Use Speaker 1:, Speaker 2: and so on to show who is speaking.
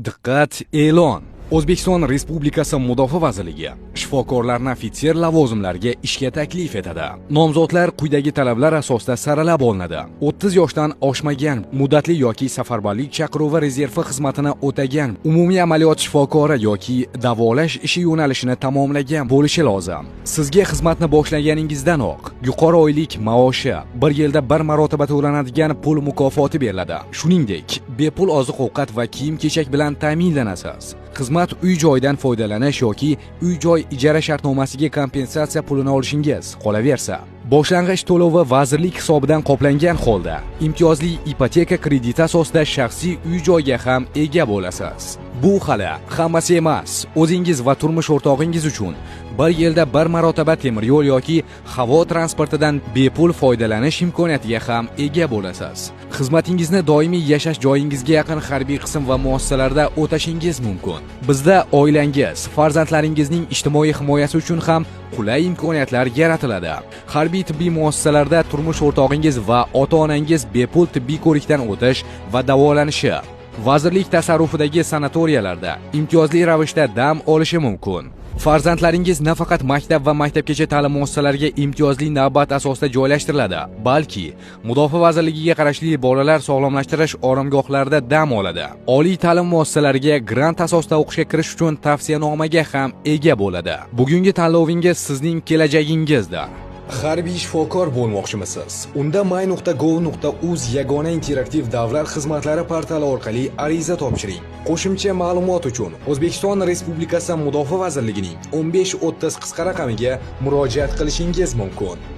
Speaker 1: Diqqat, e'lon! O'zbekiston Respublikasi Mudofaa vazirligi shifokorlarni ofitser lavozimlariga ishga taklif etadi. Nomzodlar quyidagi talablar asosida saralab olinadi. 30 yoshdan oshmagan, muddatli yoki safarbarlik chaqiruvi rezervi xizmatini o'tagan, umumiy amaliyot shifokori yoki davolash ishi yo'nalishini tamomlagan bo'lishi lozim. Sizga xizmatni boshlaganingizdanoq yuqori oylik maoshi, bir yilda bir marotaba to'lanadigan pul mukofoti beriladi. Shuningdek, bepul oziq-ovqat va kiyim-kechak bilan ta'minlanasiz. Xizmat uy-joydan foydalanish yoki uy-joy ijara shartnomasiga kompensatsiya pulini olishingiz, qolaversa, boshlang'ich to'lovi vazirlik hisobidan qoplangan holda imtiyozli ipoteka krediti asosida shaxsiy uy-joyga ham ega bo'lasiz. Bu hali hammasi emas. O'zingiz va turmush o'rtog'ingiz uchun bir yilda bir marotaba temir yo'l yoki havo transportidan bepul foydalanish imkoniyatiga ham ega bo'lasiz. Xizmatingizni doimiy yashash joyingizga yaqin harbiy qism va muassasalarda o'tashingiz mumkin. Bizda oilangiz, farzandlaringizning ijtimoiy himoyasi uchun ham qulay imkoniyatlar yaratiladi. Harbiy tibbiy muassasalarda turmush o'rtog'ingiz va ota-onangiz bepul tibbiy ko'rikdan o'tish va davolanishi, vazirlik tasarrufidagi sanatoriyalarda imtiyozli ravishda dam olishi mumkin. Farzandlaringiz nafaqat maktab va maktabgacha ta'lim muassasalariga imtiyozli navbat asosida joylashtiriladi, balki Mudofaa vazirligiga qarashli bolalar sog'lomlashtirish oromgohlarida dam oladi. Oliy ta'lim muassasalariga grant asosida o'qishga kirish uchun tavsiyanomaga ham ega bo'ladi. Bugungi tanlovingiz sizning kelajagingizdir. Harbiy shifokor bo'lmoqchimisiz? Unda my.gov.uz yagona interaktiv davlat xizmatlari portali orqali ariza topshiring. Qo'shimcha ma'lumot uchun O'zbekiston Respublikasi Mudofaa vazirligining 1530 qisqa raqamiga murojaat qilishingiz mumkin.